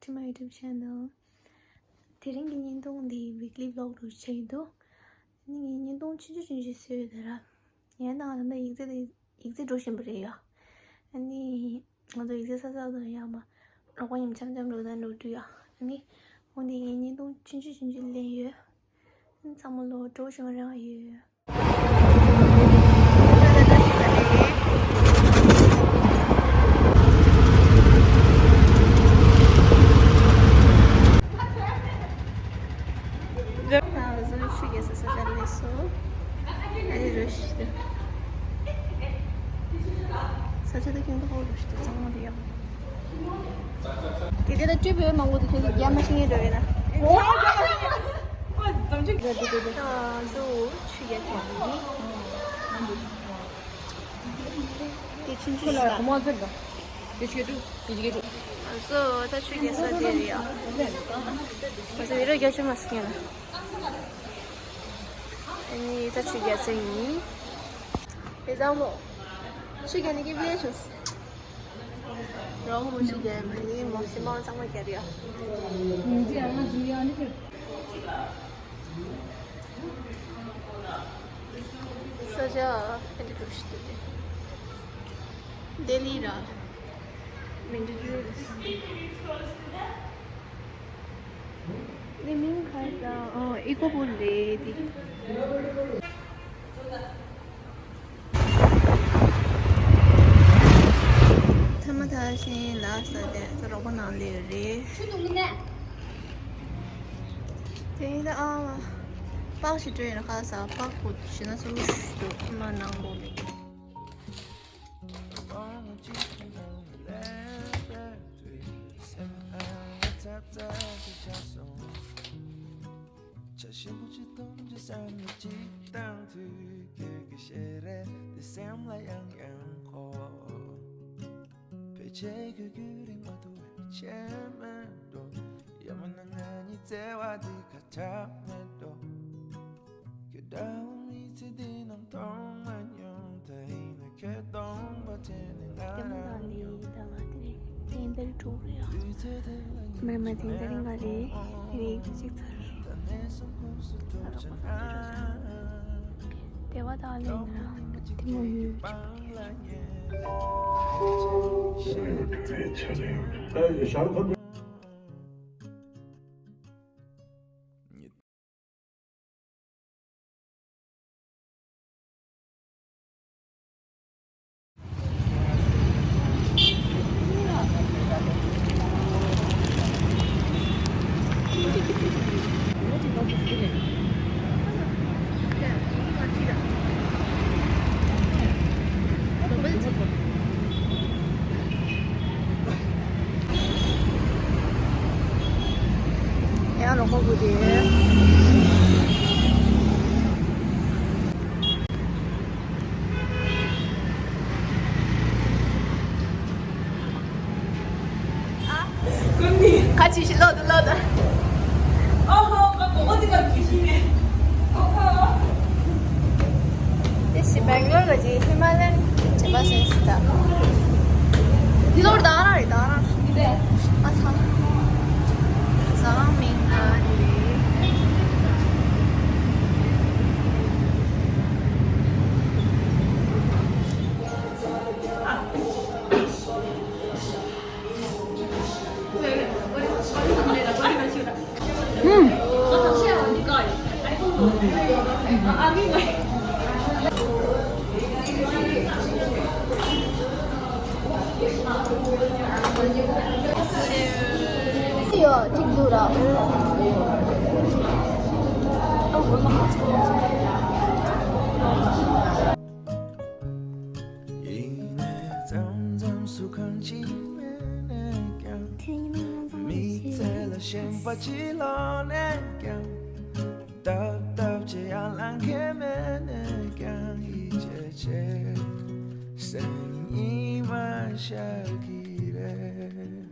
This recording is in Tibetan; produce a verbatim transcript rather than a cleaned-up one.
to my YouTube channel. དེ་རིང་གི་བརྙན་ཐུང་འདི་weekly vlog་རུ་ཆགས་ཀྱི་འདུག་ཨ་ནི་ངས་བརྙན་ཐུང་ཆུང་ཆུང་ཆུང་ཆུང་བཟོས་ཡོད་དེ་ར། ཡིན་ནའང་ད་ལྟ་ཡིག་ཚད་དེ་ཡིག་ཚད་འགྲོ་བཞིན་པ་རེད་ཡ། ཨ་ནི་ང་ཚོ་ཡིག་ཚད་ས་ས་དང་ཡ་མ་རོགས་པ་མཉམ་འཆམ་འཆམ་འགྲོ་དང་འགྲོ་དུས་ཡ། ཨ་ནི་འོ་འདི་ངས་བརྙན་ཐུང་ཆུང་ཆུང་ཆུང་ཆུང་ལེན་ཡོད། ཨ་ནི་ཚང་མ་ལོ་སྤྲོ་བྱུང་རང་ཡོད། ད་བཟོ་ཆུ་རྒྱས་ས་ས་ཆ་ལས་སོ། ཨ་ནི་རོ་ཤི་ཏུ། ས་ཆ་དེ་ཁྱོད་ཚོ་ཧོ་རོ་ཤི་ཏུ་གཙང་མ་རེད་ཡ། དེ་དེ་ལ་སྤྲོད་པའི་མང་པོ་དེ་ཁྱོད་ཚོ་རྒྱ་མ་ཤེས་ངེས་འགྲོ་ཡོད་ན། ཨ་ཟོ་ཆུ་རྒྱས་ས་ཡིན། དེ་ཆུང་ཆུང་ཞིག་ལ། དེ་ཆེ་དྲུག་དེ་ཆེ་དྲུག་ཨ་ཟོ་ད་ཆུ་རྒྱས་ས་དེ་རེད་ཡ། ང་ཚོ་ཡི་རོ་རྒྱ་ཆུ་མ་སྲིད་ན། ཨ་ནི་ད་ཆུ་རྒྱས་ས་ཡིན། དེ་ཚང་མོ། ཆུ་རྒྱས་ནས་ཀི་བླེ་བྱུང་། རོགས་མོ་ཆུ་རྒྱས་མ་ནི་མོ་ཤི་མོ་ཚང་མ་རྒྱས་ཡ། ས་ཆ་ཨ་འདི་འགྲོ་ཤི་དུ་དེ། ལྡི་ལི་ར། མི་འདི་འགྲོ། ནི་མིང་ག་རེ་ད། ཨོ་ཨི་ཀོ་པུར་རེད་དེ། ཐ་མ་ཐ་ཤིང་ལ་ས་དེ་ཚོ་རོགས་པ་ནང་ལས་རེད། དེ་ཡིན་ད་ཨ་པགས་ཤིག་སྤྲོད་ཡོད་ན་ཁ་ས་པགས་པོ་ཞི་ན་སུ་ཞུ་མ་ནང་གོ་མེད། ཆ་ཞིམ་པོ་ཅིག་འཐུང་རྒྱུ་བསམ་ནས་ཅིག་བཏང་དུས་ཁྱོད་ཀྱི་ཞལ་རས་དེ་སེམས་ལ་ཡང་ཡང་འཁོར། ཕལ་ཆེར་ཁྱོད་རྒྱུན་རིང་མ་ཐུབ་པའི་ཆད་མེད་འགྲོ། ཡང་མིན་ན་ང་གཉིས་བརྩེ་བ་འདི་ཁ་གྲག་མེད་འགྲོ། ཁྱོད་འདྲ་བོ་མི་ཚེ་འདི་ནང་མཐོང་མ་མྱོང་། ད་ཡིན་ན་ཁྱོད་སྟོང་པ་དྲན་ནས་ང་རང་ཡོང་། ད་ང་དེ་རིང་བསྟན་འཕེལ་གྲོགས་རེད་ཨ། དུས་ཚོད་དེ་ལ་མི་མ་བསྟན་འཕེལ་རིང་ག་རེད། དེ་རིང་གཅིག་ཚར། ད་ནས་སོང་ཁུངས་སུ་འགྲོ་ཆ་ན། བདེ་བ་དང་ལས་ན་དེ་མོ་ཡོད་ཅིག་ཡང་ལོག་པ་དགོས་ཏེ། ཁ་ཆེ་ཞིག་ལོག་ཏུ་ལོག་ཏུ། ཨོ་ཧོ། ཨ་ཀོ་ཨོ་ཏི་ཀ་ཀི་ཤི་ནེ། ཨོ་ཧོ། དེ་ཞིག་སྦེང་ལོར་ག་ཅིག་ཧི་མ་ལ་ཡན་བྱེད་པ་སེམས་སུ་ད། འདི་ལོར་ད་རང་རེད་ད་རང་རེད། ཨ་ཚ། ཟ་ཁང་མིང་ང་རེད། ཡོད་ཅིག་འདུག་ར། ཡིན་ནའི་མཚམས་མཚམས་སུ་གང་ཅི་མེད་ནས་ཀྱང་། མི་ཚེ་ལ་ཞེན་པ་ཅི་ལོག་ནས་ཀྱང་། སྟབས་སྟབས་ཅི་ཡང་ལང་ཁེ་མེད་ནས་ཀྱང་། ཡིད་ཆེས་ཆེ་སེམས་ཉིད་མ་ཤར་གི་རེད།